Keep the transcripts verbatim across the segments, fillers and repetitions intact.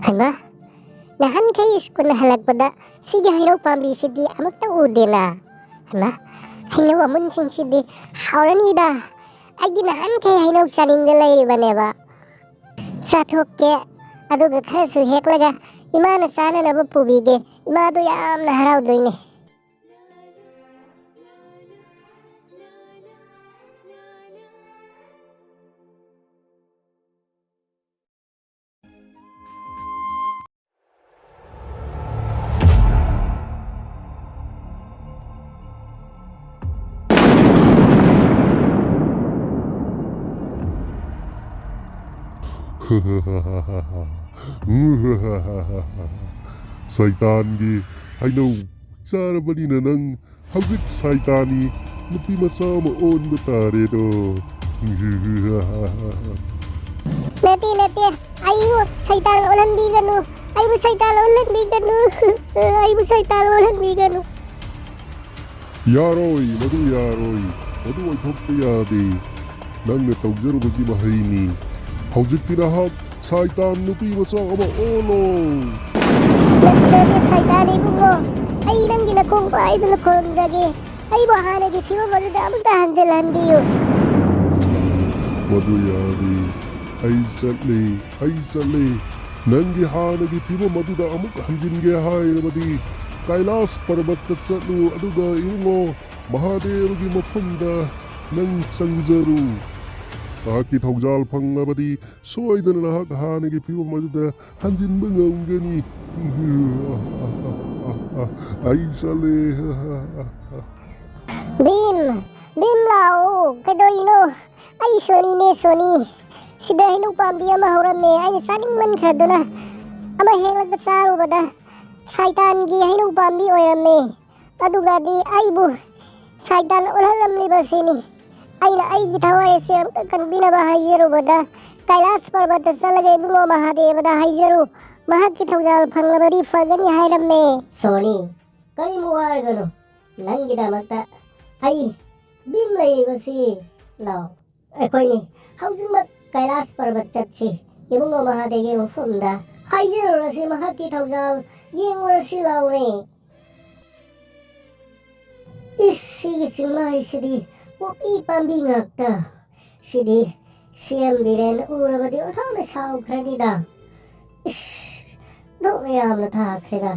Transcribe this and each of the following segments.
ꯍꯩꯃꯥ, ꯅꯍꯥꯟꯈꯩ ꯁ꯭ꯀꯨꯜ ꯍꯜꯂꯛꯄꯗ ꯁꯤꯒꯤ ꯍꯩꯅꯧ ꯄꯥꯝꯕꯤꯁꯤꯗꯤ ꯑꯃꯨꯛꯇ ꯎꯗꯦꯅ꯫ ꯍꯩꯃꯥ, ꯍꯩꯅꯧ ꯑꯃꯨꯟꯁꯤꯡꯁꯤꯗꯤ ꯍꯥꯎꯔꯅꯤꯗ꯫ ꯑꯩꯗꯤ ꯅꯍꯥꯟꯈꯩ ꯍꯩꯅꯧ ꯆꯥꯅꯤꯡꯗ ꯂꯩꯔꯤꯕꯅꯦꯕ꯫ ꯆꯥꯊꯣꯛꯀꯦ, ꯑꯗꯨꯒ ꯈꯔꯁꯨ ꯍꯦꯛꯂꯒ ꯏꯃꯥꯅ ꯆꯥꯅꯅꯕ ꯄꯨꯕꯤꯒꯦ꯫ ꯏꯃꯥꯗꯣ ꯌꯥꯝꯅ ꯍꯔꯥꯎꯗꯣꯏꯅꯦ꯫ ꯁꯩꯇꯥꯟꯒꯤ ꯍꯩꯅꯧ ꯆꯥꯔꯕꯅꯤꯅ ꯅꯪ ꯍꯧꯖꯤꯛ ꯁꯩꯇꯥꯟꯒꯤ ꯅꯨꯄꯤ ꯃꯆꯥ ꯑꯃ ꯑꯣꯟꯕ ꯇꯥꯔꯦꯗꯣ꯫ ꯅꯠꯇꯦ, ꯅꯠꯇꯦ, ꯑꯩꯕꯨ ꯁꯩꯇꯥꯟ ꯑꯣꯜꯍꯟꯕꯤꯒꯅꯨ, ꯑꯩꯕꯨ ꯁꯩꯇꯥꯟ ꯑꯣꯜꯍꯟꯕꯤꯒꯅꯨ, ꯑꯩꯕꯨ ꯁꯩꯇꯥꯟ ꯑꯣꯜꯍꯟꯕꯤꯒꯅꯨ꯫ ꯌꯥꯔꯣꯏ, ꯃꯗꯨ ꯌꯥꯔꯣꯏ, ꯃꯗꯨ ꯑꯣꯏꯊꯣꯛꯄ ꯌꯥꯗꯦ꯫ ꯅꯪꯅ ꯇꯧꯖꯔꯨꯕꯒꯤ ꯃꯍꯩꯅꯤ꯫ ꯍꯧꯖꯤꯛꯇꯤ ꯅꯍꯥꯛ ꯁꯩꯇꯥꯟ ꯅꯨꯄꯤ ꯃꯆꯥ ꯑꯃ ꯑꯣꯜꯂꯣ꯫ ꯅꯠꯇꯦ, ꯅꯠꯇꯦ, ꯁꯩꯇꯥꯟ ꯏꯕꯨꯡꯉꯣ, ꯑꯩ ꯅꯪꯒꯤ ꯅꯈꯣꯡ ꯄꯥꯏꯗꯨꯅ ꯈꯨꯔꯨꯝꯖꯒꯦ꯫ ꯑꯩꯕꯨ ꯍꯥꯟꯅꯒꯤ ꯐꯤꯕꯝ ꯑꯗꯨꯗ ꯑꯃꯨꯛꯇ ꯍꯟꯖꯤꯜꯍꯟꯕꯤꯌꯨ꯫ ꯃꯗꯨ ꯌꯥꯔꯤ꯫ ꯑꯩ ꯆꯠꯂꯤ, ꯑꯩ ꯆꯠꯂꯤ꯫ ꯅꯪꯒꯤ ꯍꯥꯟꯅꯒꯤ ꯐꯤꯕꯝ ꯑꯗꯨꯗ ꯑꯃꯨꯛ ꯍꯟꯖꯤꯟꯒꯦ ꯍꯥꯏꯔꯕꯗꯤ ꯀꯩꯂꯥꯁ ꯄꯔꯕꯠꯇ ꯆꯠꯂꯨ, ꯑꯗꯨꯒ ꯏꯕꯨꯡꯉꯣ ꯃꯍꯥꯗꯦꯕꯒꯤ ꯃꯐꯝꯗ ꯅꯪ ꯆꯪꯖꯔꯨ꯫ ꯃꯍꯥꯛꯀꯤ ꯊꯧꯖꯥꯜ ꯐꯪꯂꯕꯗꯤ ꯁꯣꯏꯗꯅ ꯅꯍꯥꯛ ꯍꯥꯟꯅꯒꯤ ꯐꯤꯕꯝ ꯑꯗꯨꯗ ꯍꯟꯖꯤꯟꯕ ꯉꯝꯒꯅꯤ꯫ ꯑꯩ ꯆꯠꯂꯦ꯫ ꯚꯤꯝ, ꯚꯤꯝ ꯂꯥꯛꯑꯣ, ꯀꯩꯗꯧꯔꯤꯅꯣ? ꯑꯩ ꯁꯣꯅꯤꯅꯦ, ꯁꯣꯅꯤ꯫ ꯁꯤꯗ ꯍꯩꯅꯧ ꯄꯥꯝꯕꯤ ꯑꯃ ꯍꯧꯔꯝꯃꯦ, ꯑꯩꯅ ꯆꯥꯅꯤꯡꯃꯟꯈ꯭ꯔꯗꯨꯅ ꯑꯃ ꯍꯦꯛꯂꯒ ꯆꯥꯔꯨꯕꯗ ꯁꯥꯏꯇꯥꯟꯒꯤ ꯍꯩꯅꯧ ꯄꯥꯝꯕꯤ ꯑꯣꯏꯔꯝꯃꯦ꯫ ꯑꯗꯨꯒꯗꯤ ꯑꯩꯕꯨ ꯁꯥꯏꯇꯥꯟ ꯑꯣꯜꯍꯜꯂꯝꯂꯤꯕꯁꯤꯅꯤ꯫ ꯑꯩꯅ ꯑꯩꯒꯤ ꯊꯋꯥꯏ ꯑꯁꯤ ꯑꯝꯇ ꯀꯟꯕꯤꯅꯕ ꯍꯥꯏꯖꯔꯨꯕꯗ ꯀꯩꯂꯥꯁ ꯄꯔꯕꯠꯇ ꯆꯠꯂꯒ ꯏꯕꯨꯡꯉꯣ ꯃꯍꯥꯗꯦꯕꯗ ꯍꯥꯏꯖꯔꯨ, ꯃꯍꯥꯛꯀꯤ ꯊꯧꯖꯥꯜ ꯐꯪꯂꯕꯗꯤ ꯐꯒꯅꯤ ꯍꯥꯏꯔꯝꯃꯦ꯫ ꯁꯣꯅꯤ, ꯀꯔꯤꯃꯨꯛ ꯋꯥꯔꯒꯅꯨ, ꯅꯪꯒꯤꯗꯃꯛꯇ ꯑꯩ ꯚꯤꯝ ꯂꯩꯔꯤꯕꯁꯤ꯫ ꯂꯥꯎ, ꯑꯩꯈꯣꯏꯅꯤ ꯍꯧꯖꯤꯛꯃꯛ ꯀꯩꯂꯥꯁ ꯄꯔꯕꯠ ꯆꯠꯁꯤ꯫ ꯏꯕꯨꯡꯉꯣ ꯃꯍꯥꯗꯦꯕꯒꯤ ꯃꯐꯝꯗ ꯍꯥꯏꯖꯔꯨꯔꯁꯤ, ꯃꯍꯥꯛꯀꯤ ꯊꯧꯖꯥꯜ ꯌꯦꯡꯉꯨꯔꯁꯤ ꯂꯥꯎꯅꯦ꯫ ꯏꯁ, ꯁꯤꯒꯤ ꯆꯤꯡꯃꯥꯏꯁꯤꯗꯤ ꯄꯣꯄꯤ ꯄꯥꯝꯕꯤ ꯉꯥꯛꯇ꯫ ꯁꯤꯗꯤ ꯁꯤ ꯑꯦꯝ ꯕꯤꯔꯦꯟ ꯎꯔꯕꯗꯤ ꯑꯣꯟꯊꯣꯛꯅ ꯁꯥꯎꯈ꯭ꯔꯅꯤꯗ꯫ ꯏꯁ, ꯑꯣꯟꯊꯣꯛꯅ ꯌꯥꯝꯅ ꯊꯥꯈ꯭ꯔꯦꯗ꯫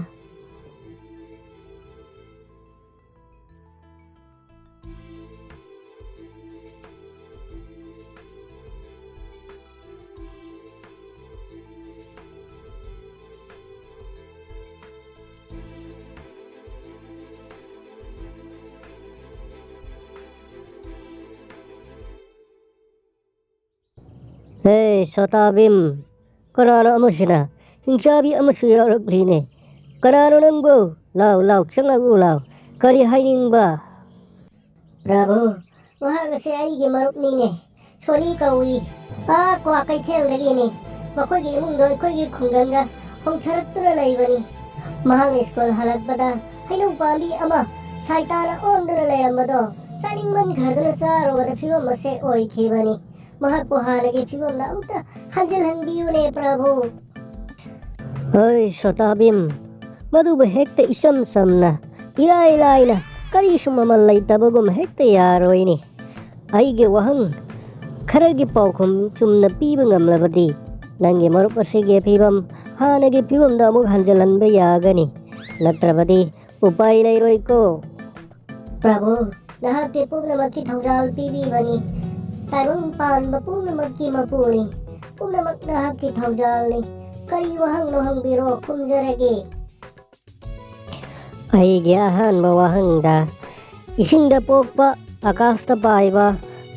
ꯍꯦ, ꯁꯣꯇꯥ ꯚꯤꯝ, ꯀꯅꯥꯅꯣ ꯑꯃꯁꯤꯅ? ꯍꯤꯡꯆꯥꯕꯤ ꯑꯃꯁꯨ ꯌꯥꯎꯔꯛꯂꯤꯅꯦ꯫ ꯀꯅꯥꯅꯣ ꯅꯪꯕꯨ? ꯂꯥꯎ, ꯂꯥꯎ, ꯆꯪꯂꯛꯎ, ꯂꯥꯎ꯫ ꯀꯔꯤ ꯍꯥꯏꯅꯤꯡꯕ? ꯄ꯭ꯔꯚꯨ, ꯃꯍꯥꯛ ꯑꯁꯤ ꯑꯩꯒꯤ ꯃꯔꯨꯞꯅꯤꯅꯦ꯫ ꯁꯣꯅꯤ ꯀꯧꯏ꯫ ꯑꯥ, ꯀ꯭ꯋꯥ ꯀꯩꯊꯦꯜꯗꯒꯤꯅꯤ꯫ ꯃꯈꯣꯏꯒꯤ ꯏꯃꯨꯡꯗꯣ ꯑꯩꯈꯣꯏꯒꯤ ꯈꯨꯡꯒꯪꯒ ꯍꯣꯡꯊꯔꯛꯇꯨꯅ ꯂꯩꯕꯅꯤ꯫ ꯃꯍꯥꯛꯅ ꯁ꯭ꯀꯨꯜ ꯍꯜꯂꯛꯄꯗ ꯍꯩꯅꯧ ꯄꯥꯝꯕꯤ ꯑꯃ ꯁꯥꯏꯇꯥꯅ ꯑꯣꯟꯗꯨꯅ ꯂꯩꯔꯝꯕꯗꯣ ꯆꯥꯅꯤꯡꯃꯟꯈ꯭ꯔꯗꯨꯅ ꯆꯥꯔꯨꯕꯗ ꯐꯤꯕꯝ ꯑꯁꯦ ꯑꯣꯏꯈꯤꯕꯅꯤ꯫ ꯃꯍꯥꯛꯄꯨ ꯍꯥꯟꯅꯒꯤ ꯐꯤꯕꯝꯗ ꯑꯃꯨꯛꯇ ꯍꯟꯖꯤꯜꯍꯟꯕꯤꯌꯨꯅꯦ, ꯄ꯭ꯔꯚꯨ꯫ ꯍꯣꯏ, ꯁꯣꯇꯥꯕꯤꯝ, ꯃꯗꯨꯕꯨ ꯍꯦꯛꯇ ꯏꯆꯝ ꯆꯝꯅ, ꯏꯔꯥꯏ ꯂꯥꯏꯅ, ꯀꯔꯤꯁꯨ ꯃꯃꯜ ꯂꯩꯇꯕꯒꯨꯝ ꯍꯦꯛꯇ ꯌꯥꯔꯣꯏꯅꯦ꯫ ꯑꯩꯒꯤ ꯋꯥꯍꯪ ꯈꯔꯒꯤ ꯄꯥꯎꯈꯨꯝ ꯆꯨꯝꯅ ꯄꯤꯕ ꯉꯝꯂꯕꯗꯤ, ꯅꯪꯒꯤ ꯃꯔꯨꯞ ꯑꯁꯤꯒꯤ ꯐꯤꯕꯝ ꯍꯥꯟꯅꯒꯤ ꯐꯤꯕꯝꯗ ꯑꯃꯨꯛ ꯍꯟꯖꯤꯜꯍꯟꯕ ꯌꯥꯒꯅꯤ꯫ ꯅꯠꯇ꯭ꯔꯕꯗꯤ ꯎꯄꯥꯏ ꯂꯩꯔꯣꯏꯀꯣ꯫ ꯄ꯭ꯔꯚꯨ, ꯅꯍꯥꯛꯇꯤ ꯄꯨꯝꯅꯃꯛꯀꯤ ꯊꯧꯖꯥꯜ ꯄꯤꯕꯤꯕꯅꯤ꯫ ꯇꯥꯏꯕꯪ ꯄꯥꯟꯕ ꯄꯨꯝꯅꯃꯛꯀꯤ ꯃꯄꯨꯅꯤ꯫ ꯄꯨꯝꯅꯃꯛ ꯅꯍꯥꯛꯀꯤ ꯊꯧꯖꯥꯜꯅꯤ꯫ ꯀꯔꯤ ꯋꯥꯍꯪꯅꯣ ꯍꯪꯕꯤꯔꯣ, ꯈꯨꯝꯖꯔꯒꯦ꯫ ꯑꯩꯒꯤ ꯑꯍꯥꯟꯕ ꯋꯥꯍꯪꯗ, ꯏꯁꯤꯡꯗ ꯄꯣꯛꯄ, ꯑꯀꯥꯁꯇ ꯄꯥꯏꯕ,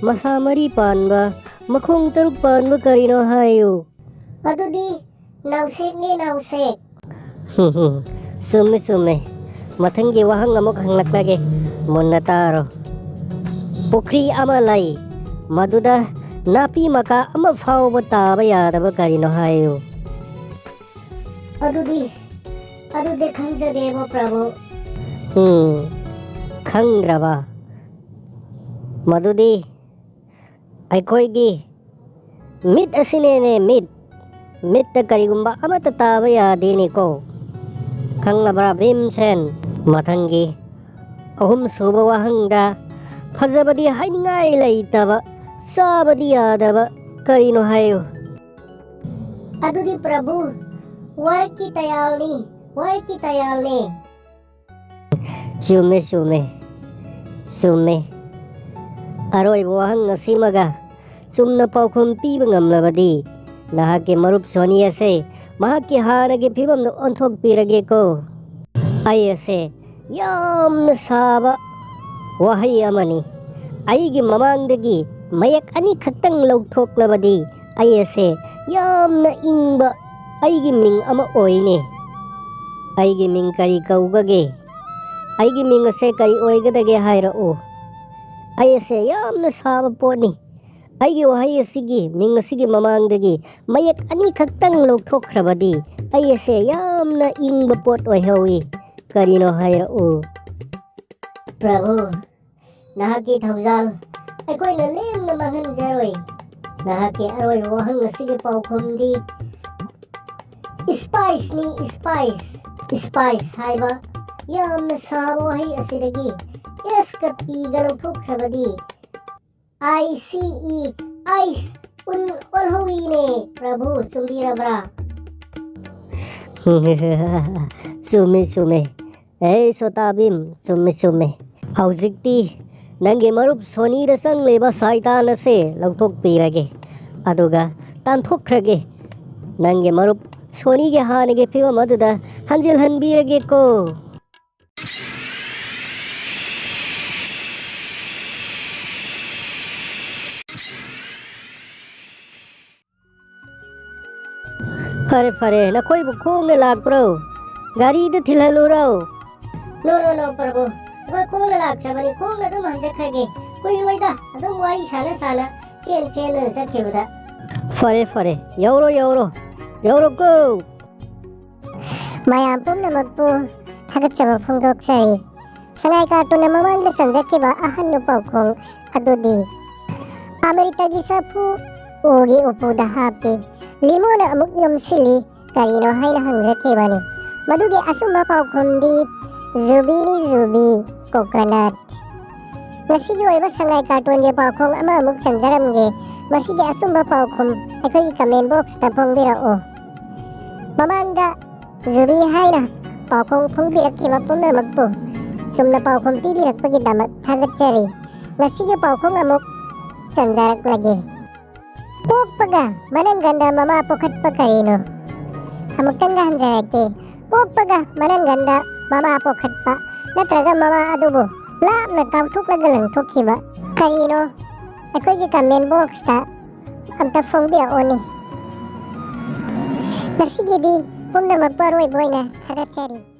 ꯃꯁꯥ ꯃꯔꯤ ꯄꯥꯟꯕ, ꯃꯈꯣꯡ ꯇꯔꯨꯛ ꯄꯥꯟꯕ ꯀꯔꯤꯅꯣ ꯍꯥꯏꯌꯨ꯫ ꯑꯗꯨꯗꯤ ꯅꯥꯎꯁꯦꯛꯅꯦ, ꯅꯥꯎꯁꯦꯛ꯫ ꯆꯨꯝꯃꯦ, ꯆꯨꯝꯃꯦ꯫ ꯃꯊꯪꯒꯤ ꯋꯥꯍꯪ ꯑꯃꯨꯛ ꯍꯪꯂꯛꯂꯒꯦ, ꯃꯨꯟꯅ ꯇꯥꯔꯣ꯫ ꯄꯨꯈ꯭ꯔꯤ ꯑꯃ ꯂꯩ, ꯃꯗꯨꯗ ꯅꯥꯄꯤ ꯃꯀꯥ ꯑꯃ ꯐꯥꯎꯕ ꯇꯥꯕ ꯌꯥꯗꯕ ꯀꯔꯤꯅꯣ ꯍꯥꯏꯌꯨ꯫ ꯑꯗꯨꯗꯤ, ꯑꯗꯨꯗꯤ ꯈꯪꯖꯗꯦꯕꯣ, ꯄ꯭ꯔꯚꯨ꯫ ꯎꯝ, ꯈꯪꯗ꯭ꯔꯕ? ꯃꯗꯨꯗꯤ ꯑꯩꯈꯣꯏꯒꯤ ꯃꯤꯠ ꯑꯁꯤꯅꯦꯅꯦ, ꯃꯤꯠ꯫ ꯃꯤꯠꯇ ꯀꯔꯤꯒꯨꯝꯕ ꯑꯃꯠꯇ ꯇꯥꯕ ꯌꯥꯗꯦꯅꯦꯀꯣ꯫ ꯈꯪꯂꯕ꯭ꯔꯥ ꯚꯤꯝꯁꯦꯟ? ꯃꯊꯪꯒꯤ ꯑꯍꯨꯝꯁꯨꯕ ꯋꯥꯍꯪꯗ ꯐꯖꯕꯗꯤ ꯍꯥꯏꯅꯤꯡꯉꯥꯏ ꯂꯩꯇꯕ, ꯆꯥꯕꯗꯤ ꯌꯥꯗꯕ ꯀꯔꯤꯅꯣ ꯍꯥꯏꯌꯨ꯫ ꯑꯗꯨꯗꯤ ꯄ꯭ꯔꯚꯨ, ꯋꯥꯔꯛꯀꯤ ꯇꯌꯥꯜꯅꯤ, ꯋꯥꯔꯛꯀꯤ ꯇꯌꯥꯜꯅꯤ꯫ ꯆꯨꯝꯃꯦ, ꯆꯨꯝꯃꯦ, ꯆꯨꯝꯃꯦ꯫ ꯑꯔꯣꯏꯕ ꯋꯥꯍꯪ ꯑꯁꯤꯃꯒ ꯆꯨꯝꯅ ꯄꯥꯎꯈꯨꯝ ꯄꯤꯕ ꯉꯝꯂꯕꯗꯤ ꯅꯍꯥꯛꯀꯤ ꯃꯔꯨꯞ ꯁꯣꯅꯤ ꯑꯁꯦ ꯃꯍꯥꯛꯀꯤ ꯍꯥꯟꯅꯒꯤ ꯐꯤꯕꯝꯗ ꯑꯣꯟꯊꯣꯛꯄꯤꯔꯒꯦꯀꯣ꯫ ꯑꯩ ꯑꯁꯦ ꯌꯥꯝꯅ ꯁꯥꯕ ꯋꯥꯍꯩ ꯑꯃꯅꯤ꯫ ꯑꯩꯒꯤ ꯃꯃꯥꯡꯗꯒꯤ ꯃꯌꯦꯛ ꯑꯅꯤꯈꯛꯇꯪ ꯂꯧꯊꯣꯛꯂꯕꯗꯤ ꯑꯩ ꯑꯁꯦ ꯌꯥꯝꯅ ꯏꯪꯕ ꯑꯩꯒꯤ ꯃꯤꯡ ꯑꯃ ꯑꯣꯏꯅꯦ꯫ ꯑꯩꯒꯤ ꯃꯤꯡ ꯀꯔꯤ ꯀꯧꯒꯗꯒꯦ? ꯑꯩꯒꯤ ꯃꯤꯡ ꯑꯁꯦ ꯀꯔꯤ ꯑꯣꯏꯒꯗꯒꯦ ꯍꯥꯏꯔꯛꯎ꯫ ꯑꯩ ꯑꯁꯦ ꯌꯥꯝꯅ ꯁꯥꯕ ꯄꯣꯠꯅꯤ꯫ ꯑꯩꯒꯤ ꯋꯥꯍꯩ ꯑꯁꯤꯒꯤ ꯃꯤꯡ ꯑꯁꯤꯒꯤ ꯃꯃꯥꯡꯗꯒꯤ ꯃꯌꯦꯛ ꯑꯅꯤꯈꯛꯇꯪ ꯂꯧꯊꯣꯛꯈ꯭ꯔꯕꯗꯤ ꯑꯩ ꯑꯁꯦ ꯌꯥꯝꯅ ꯏꯪꯕ ꯄꯣꯠ ꯑꯣꯏꯍꯧꯏ꯫ ꯀꯔꯤꯅꯣ ꯍꯥꯏꯔꯛꯎ꯫ ꯄ꯭ꯔꯚꯨ, ꯅꯍꯥꯛꯀꯤ ꯊꯧꯖꯥꯜ ꯑꯩꯈꯣꯏꯅ ꯂꯦꯝꯅ ꯃꯥꯡꯍꯟꯖꯔꯣꯏ꯫ ꯅꯍꯥꯛꯀꯤ ꯑꯔꯣꯏꯕ ꯋꯥꯍꯪ ꯑꯁꯤꯒꯤ ꯄꯥꯎꯈꯨꯝꯗꯤ ꯏꯁꯄꯥꯏꯁꯅꯤ, ꯏꯁꯄꯥꯏꯁ꯫ ꯏꯁꯄꯥꯏꯁ ꯍꯥꯏꯕ ꯌꯥꯝꯅ ꯁꯥꯕ ꯋꯥꯍꯩ ꯑꯁꯤꯗꯒꯤ ꯑꯦꯁꯀ ꯄꯤꯒ ꯂꯧꯊꯣꯛꯈ꯭ꯔꯕꯗꯤ ꯑꯥꯏ ꯁꯤ ꯏ, ꯑꯥꯏꯁ, ꯎꯟ ꯑꯣꯜꯍꯧꯏꯅꯦ꯫ ꯄ꯭ꯔꯚꯨ, ꯆꯨꯝꯕꯤꯔꯕ꯭ꯔꯥ? ꯆꯨꯝꯃꯤ, ꯆꯨꯝꯃꯤ꯫ ꯑꯦ ꯁꯣꯇꯥꯕꯤꯝ, ꯆꯨꯝꯃꯤ, ꯆꯨꯝꯃꯤ꯫ ꯍꯧꯖꯤꯛꯇꯤ ꯅꯪꯒꯤ ꯃꯔꯨꯞ ꯁꯣꯅꯤꯗ ꯆꯪꯂꯤꯕ ꯁꯥꯏꯇꯥꯟ ꯑꯁꯦ ꯂꯧꯊꯣꯛꯄꯤꯔꯒꯦ, ꯑꯗꯨꯒ ꯇꯥꯟꯊꯣꯛꯈ꯭ꯔꯒꯦ꯫ ꯅꯪꯒꯤ ꯃꯔꯨꯞ ꯁꯣꯅꯤꯒꯤ ꯍꯥꯟꯅꯒꯤ ꯐꯤꯕꯝ ꯑꯗꯨꯗ ꯍꯟꯖꯤꯜꯍꯟꯕꯤꯔꯒꯦꯀꯣ꯫ ꯐꯔꯦ, ꯐꯔꯦ, ꯅꯈꯣꯏꯕꯨ ꯈꯣꯡꯅ ꯂꯥꯛꯄ꯭ꯔꯣ? ꯒꯥꯔꯤꯗ ꯊꯤꯜꯍꯜꯂꯨꯔꯣ? No, no, no, ꯄ꯭ꯔꯚꯨ꯫ ꯑꯩꯈꯣꯏ ꯈꯣꯡꯅ ꯂꯥꯛꯆꯕꯅꯤ, ꯈꯣꯡꯅ ꯑꯗꯨꯝ ꯍꯟꯖꯈ꯭ꯔꯒꯦ꯫ ꯀꯨꯏꯔꯣꯏꯗ, ꯑꯗꯨꯝ ꯋꯥꯔꯤ ꯁꯥꯟꯅ ꯁꯥꯟꯅ, ꯆꯦꯟ ꯆꯦꯟꯗꯨꯅ ꯆꯠꯈꯤꯕꯗ꯫ ꯐꯔꯦ, ꯐꯔꯦ, ꯌꯧꯔꯣ, ꯌꯧꯔꯣ, ꯌꯧꯔꯣꯀꯣ꯫ ꯃꯌꯥꯝ ꯄꯨꯝꯅꯃꯛꯄꯨ ꯊꯥꯒꯠꯆꯕ ꯐꯣꯡꯗꯣꯛꯆꯔꯤ꯫ ꯁꯉꯥꯏ ꯀꯥꯔꯇꯨꯟꯅ ꯃꯃꯥꯡꯗ ꯆꯟꯖꯈꯤꯕ ꯑꯍꯟ ꯄꯥꯎꯈꯣꯡ ꯑꯗꯨꯗꯤ, ꯑꯃ꯭ꯔꯤꯇꯒꯤ ꯆꯐꯨ ꯎꯒꯤ ꯎꯄꯨꯗ ꯍꯥꯞꯄꯤ꯫ ꯂꯤꯃꯣꯅ ꯑꯃꯨꯛ ꯌꯣꯝꯁꯤꯜꯂꯤ꯫ ꯀꯔꯤꯅꯣ ꯍꯥꯏꯅ ꯍꯪꯖꯈꯤꯕꯅꯤ꯫ ꯃꯗꯨꯒꯤ ꯑꯆꯨꯝꯕ ꯄꯥꯎꯈꯨꯝꯗꯤ ꯖꯨꯕꯤꯅꯤ, ꯖꯨꯕꯤ, ꯀꯣꯀꯣꯅꯠ꯫ ꯉꯁꯤꯒꯤ ꯑꯣꯏꯕ ꯁꯉꯥꯏ ꯀꯥꯔꯇꯨꯟꯒꯤ ꯄꯥꯎꯈꯨꯝ ꯑꯃꯃꯨꯛ ꯆꯟꯖꯔꯝꯒꯦ꯫ ꯃꯁꯤꯒꯤ ꯑꯆꯨꯝꯕ ꯄꯥꯎꯈꯨꯝ ꯑꯩꯈꯣꯏꯒꯤ ꯀꯃꯦꯟ ꯕꯣꯛꯁꯇ ꯐꯣꯡꯕꯤꯔꯛꯑꯣ꯫ ꯃꯃꯥꯡꯗ ꯖꯨꯔꯤ ꯍꯥꯏꯅ ꯄꯥꯎꯈꯣꯡ ꯐꯣꯡꯕꯤꯔꯛꯈꯤꯕ ꯄꯨꯝꯅꯃꯛꯄꯨ ꯆꯨꯝꯅ ꯄꯥꯎꯈꯨꯝ ꯄꯤꯕꯤꯔꯛꯄꯒꯤꯗꯃꯛ ꯊꯥꯒꯠꯆꯔꯤ꯫ ꯉꯁꯤꯒꯤ ꯄꯥꯎꯈꯣꯡ ꯑꯃꯨꯛ ꯆꯟꯖꯔꯛꯂꯒꯦ꯫ ꯄꯣꯛꯄꯒ ꯃꯅꯪꯒꯟꯗ ꯃꯃꯥ ꯄꯣꯛꯈꯠꯄ ꯀꯔꯤꯅꯣ? ꯑꯃꯨꯛꯇꯪꯒ ꯍꯟꯖꯔꯛꯀꯦ꯫ ꯄꯣꯛꯄꯒ ꯃꯅꯪꯒꯟꯗ ꯃꯃꯥ ꯄꯣꯛꯈꯠꯄ ꯅꯠꯇ꯭ꯔꯒ ꯃꯃꯥ ꯑꯗꯨꯕꯨ ꯂꯥꯞꯅ ꯀꯥꯎꯊꯣꯛꯂꯒ ꯂꯪꯊꯣꯛꯈꯤꯕ ꯀꯔꯤꯅꯣ? ꯑꯩꯈꯣꯏꯒꯤ ꯀꯃꯦꯟ ꯕꯣꯛꯁꯇ ꯑꯝꯇ ꯐꯣꯡꯕꯤꯔꯛꯑꯣꯅꯦ꯫ ꯉꯁꯤꯒꯤꯗꯤ ꯄꯨꯝꯅꯃꯛꯄꯨ ꯑꯔꯣꯏꯕ ꯑꯣꯏꯅ ꯊꯥꯒꯠꯆꯔꯤ꯫